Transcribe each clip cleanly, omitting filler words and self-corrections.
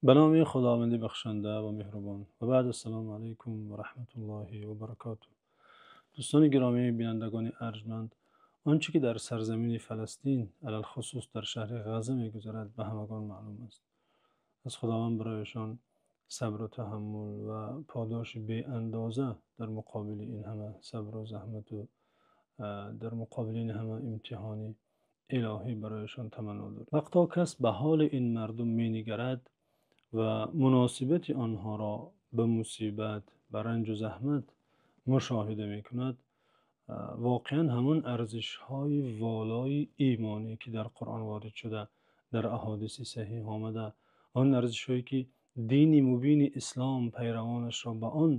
Ба номи Худованди бахшанда ва меҳрубон. Ва баъд, ассалому алайкум ва раҳматуллоҳи ва баракотуҳ. Дӯстони гиромӣ, бинандагони арҷманд, он чи ки дар сарзамини Фаластин, алалхусус дар шаҳри Ғазза мегузарад, ба ҳамагон маълум аст. Аз Худованд барояшон сабру таҳаммул ва подоши беандоза дар муқобили ин ҳама сабру заҳмат ва дар муқобили ин ҳама имтиҳони илоҳӣ барояшон тамано дорам. Вақте кас ба ҳоли ин мардум менигарад ва муносибати онҳоро ба мусибат, ба ранҷу заҳмат мушоҳида мекунад, воқеан ҳамон арзишҳои волои имонӣ, ки дар Қуръон ворид шуда, дар аҳодиси саҳеҳ омада, он арзишҳое ки дини мубини ислом пайравонашро ба он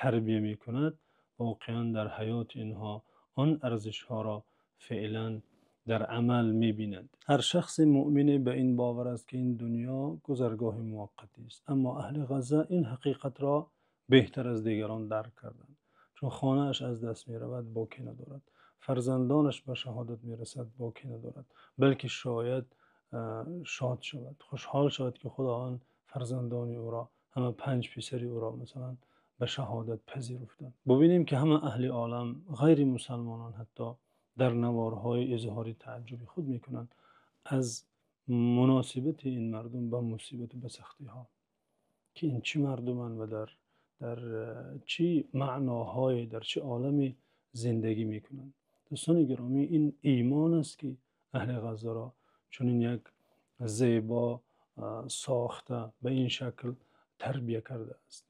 тарбият мекунад, воқеан дар ҳаёти инҳо он арзишҳоро феълан дар амал мебинад. Ҳар шахси мӯъмине ба ин бовар аст, ки ин дунё гузаргоҳи муваққатӣ аст. Аммо аҳли Ғазза ин ҳақиқатро беҳтар аз дигарон дарк карданд. Чун хонааш аз даст меравад, боке надорад. Фарзандонаш ба шаҳодат мерасад, боке надорад. Балки шояд шод шавад, хушҳол шавад, ки Худованд фарзандони ӯро, ҳама панҷ писари ӯро масалан ба шаҳодат пазируфтанд. Бубинем, ки ҳама аҳли олам, ғайри мусулмонон ҳатто, дар навораҳои изҳори таажжуби худ мекунанд аз муносибати ин мардум ба мусибат ва ба сахтиҳо, ки ин чӣ мардуманд ва дар чӣ маъноҳое, дар чӣ оламе зиндагӣ мекунанд. Дӯстони гиромӣ, ин имон аст, ки аҳли Ғаззаро чунин як зебо сохта, ба ин шакл тарбият кардааст.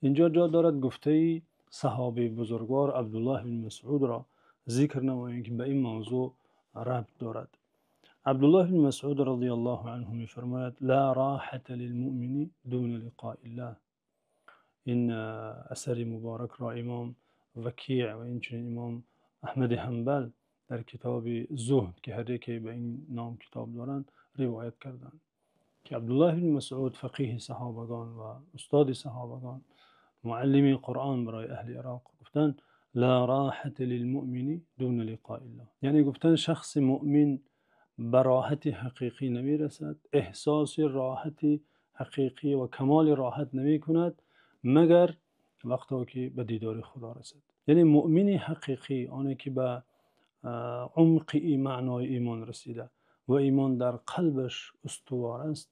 Инҷо ҷо дорад гуфтаи саҳобаи бузургвор Абдуллоҳ ибни Масъудро зикр намоем, ки ба ин мавзӯъ рабт дорад. Абдуллоҳ ибни Масъуд розияллоҳу анҳу мефармояд: «Ла роҳата лилмӯъмини дуна лиқоиллоҳ». Ин асари муборакро имом Вакеъ ва инчунин имом Аҳмад Ҳанбал дар китоби Зуҳд, ки ҳар яке ба ин ном китоб доранд, ривоят карданд, ки Абдуллоҳ ибни Масъуд, фақеҳи саҳобагон ва устоди саҳобагон, муаллими Қуръон барои аҳли Ироқ, гуфтанд: «Ла роҳата лилмӯъмини дуна лиқоиллоҳ». Яъне гуфтанд, шахси мӯъмин ба роҳати ҳақиқӣ намерасад, эҳсоси роҳати ҳақиқӣ ва камоли роҳат намекунад, магар вақте ки ба дидори Худо расад. Яъне мӯъмини ҳақиқӣ, оне ки ба умқи маънои имон расида ва имон дар қалбаш устувор аст,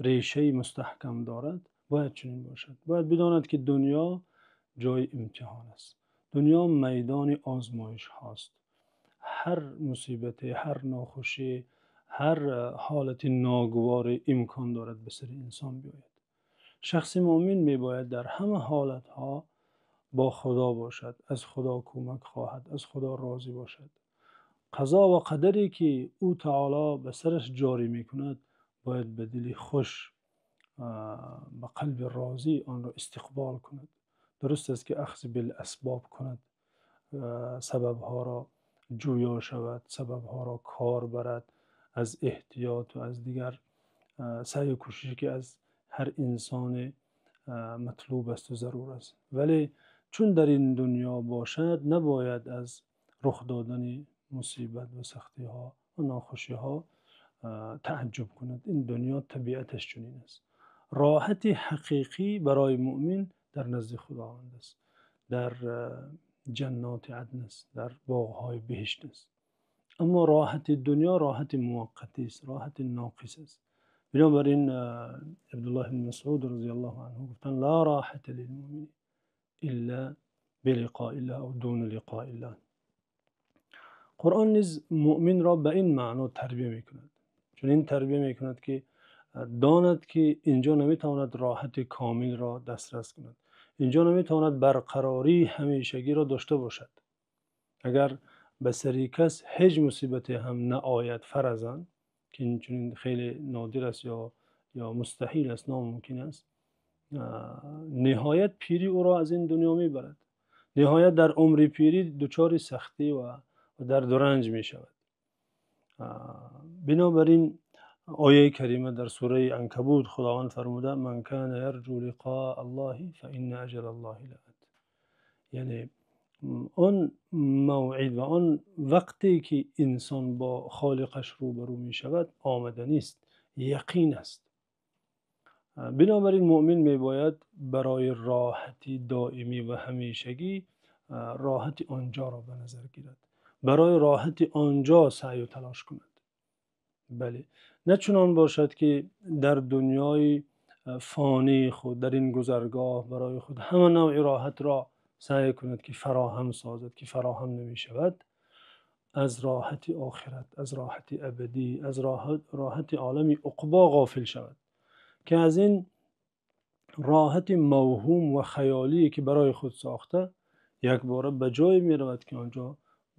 решаи мустаҳкам дорад, бояд чунин бошад. Бояд бидонад, ки дунё ҷои имтиҳон аст. Дунё майдони озмоишҳост. Ҳар мусибате, ҳар нохушӣ, ҳар ҳолати ногуворе имкон дорад ба сари инсон биёяд. Шахси мӯъмин мебояд дар ҳама ҳолатҳо бо Худо бошад, аз Худо кӯмак хоҳад, аз Худо розӣ бошад. Қазо ва қадаре ки ӯ таъоло ба сараш ҷорӣ мекунад, бояд ба дили хуш, ба қалби розӣ онро истиқбол кунад. Дуруст аст, ки ахз бил асбоб кунад, сабабҳоро ҷӯё шавад, сабабҳоро кор барад, аз эҳтиёт ва аз дигар саъю кӯшише ки аз ҳар инсоне матлуб аст ва зарур аст. Вале чун дар ин дунё бошад, набояд аз рух додани мусибат ва сахтиҳо ва нохушиҳо таажжуб кунад. Ин дунё табиаташ чунин аст. Роҳати ҳақиқӣ барои мӯъмин дар назди Худованд аст, дар ҷанноти адн аст, дар боғҳои биҳишт аст. Аммо роҳати дунё роҳати муваққатӣ аст, роҳати ноқис аст. Бинобар ин Абдуллоҳ ибни Масъуд розияллоҳу анҳу гуфтанд: «Ла роҳата лилмӯъмини илла билиқоиллоҳ ав дуна лиқоиллоҳ». Қуръон низ мӯъминро ба ин маъно тарбият мекунад. Чунин тарбият мекунад, ки донад, ки инҷо наметавонад роҳати комилро дастрас кунад. Инҷо наметавонад барқарории ҳамешагиро дошта бошад. Агар ба сари кас ҳеҷ мусибате ҳам наояд, фарзан, ки ин чунин хеле нодир аст ё мустаҳил аст, номумкин аст, ниҳоят пирӣ ӯро аз ин дунё мебарад. Ниҳоят дар умри пирӣ дучори сахтӣ ва дарду ранҷ мешавад. Бинобар ин ояи карима дар сураи Анкабут Худованд фармуда: «Ман кана ярҷу лиқоаллоҳи фаинна аҷалаллоҳи лаот». Яъне он мавъид ва он вақте ки инсон бо Холиқаш рӯбарӯ мешавад, омаданист, яқин аст. Бинобар ин мӯъмин мебояд барои роҳатии доимӣ ва ҳамешагӣ роҳати онҷоро ба назар гирад, барои роҳати онҷо саъю талош кунад. Бале, на чунон бошад, ки дар дунёи фонии худ, дар ин гузаргоҳ барои худ ҳама навъ роҳатро саъй кунад, ки фароҳам созад, ки фароҳам намешавад, аз роҳати охират, аз роҳати абадӣ, аз роҳати олами уқбо ғофил шавад, ки аз ин роҳати мавҳум ва хаёлӣ, ки барои худ сохта, якбора ба ҷое меравад, ки онҷо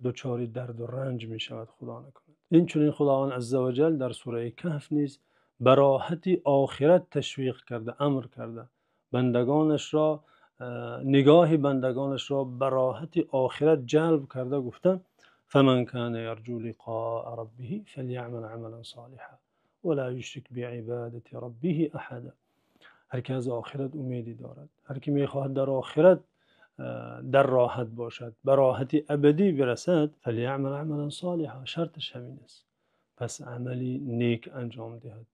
дучори дарду ранҷ мешавад, худо накунад. Инчунин Худованди азза ва ҷалл дар сураи Каҳф низ ба роҳати охират ташвиқ карда, амр карда бандагонашро, нигоҳи бандагонашро ба роҳати охират ҷалб карда, гуфта: فمن كان يرجو لقاء ربه فليعمل عملا صالحا ولا يشرك بعبادة ربه أحدا. Ҳар ки аз охират умеде дорад, ҳар ки мехоҳад дар охират дар роҳат бошад, ба роҳати абадӣ бирасад, فليعمل عملا صالحا, шарташ ҳамин аст, пас амали нек анҷом диҳад,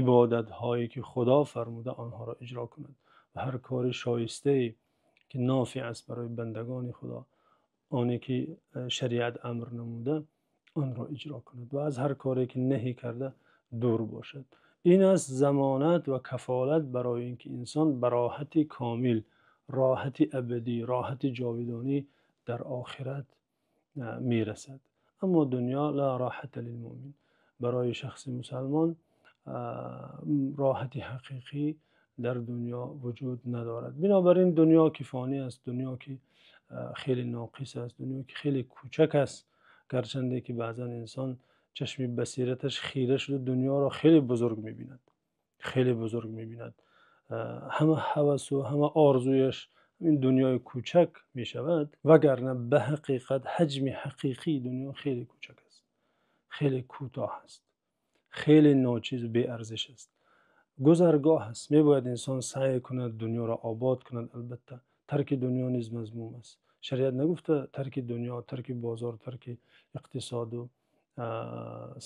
ибодатҳое ки Худо фармуда, онҳоро иҷро кунад ва ҳар кори шоистае, ки нофеъ аст барои бандагони Худо, оне ки шариат амр намуда, онро иҷро кунад ва аз ҳар коре ки наҳӣ карда дур бошад. Ин аст замонат ва кафолат барои инки инсон ба роҳати комил, роҳати абадӣ, роҳати ҷовидонӣ дар охират мерасад. Аммо дунё لا راحة للمؤمن, барои шахси мусулмон роҳати ҳақиқӣ дар дунё вуҷуд надорад. Бинобар ин дунё ки фонӣ аст, дунё ки хеле ноқис аст, дунё ки хеле кӯчак аст, гарчанде ки баъзан инсон чашми басираташ хира шуда, дунёро хеле бузург мебинад, хеле бузург мебинад, ҳама ҳавас ва ҳама орзуяш ин дунёи кӯчак мешавад, вагарна ба ҳақиқат ҳаҷми ҳақиқии дунё хеле кӯчак аст, хеле кӯтоҳ аст, хеле ночиз ва беарзиш аст, гузаргоҳ аст. Мебояд инсон саъй кунад дунёро обод кунад. Албатта, тарки дунё низ мазмум аст. Шариат нагуфта тарки дунё, тарки бозор, тарки иқтисод ва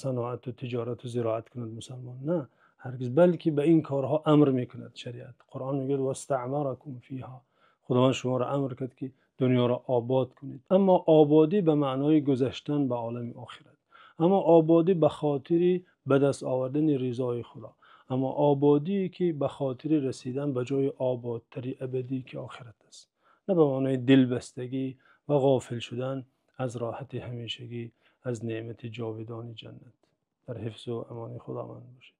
саноат ва тиҷорат ва зироат кунад мусулмон, на, ҳаргиз, балки ба ин корҳо амр мекунад шариат. Қуръон мегӯяд: واستعمركم فيها. Худованд шуморо амр кард, ки дунёро обод кунед, аммо ободӣ ба маънои гузаштан ба олами охират, аммо ободӣ ба хотири ба даст овардани ризои Худо, аммо ободие ки ба хотири расидан ба ҷои ободтари абадӣ, ки охират аст, на ба маънои дилбастагӣ ва ғофил шудан аз роҳати ҳамешагӣ, аз неъмати ҷовидони ҷаннат. Дар ҳифзу амони Худованд бошед.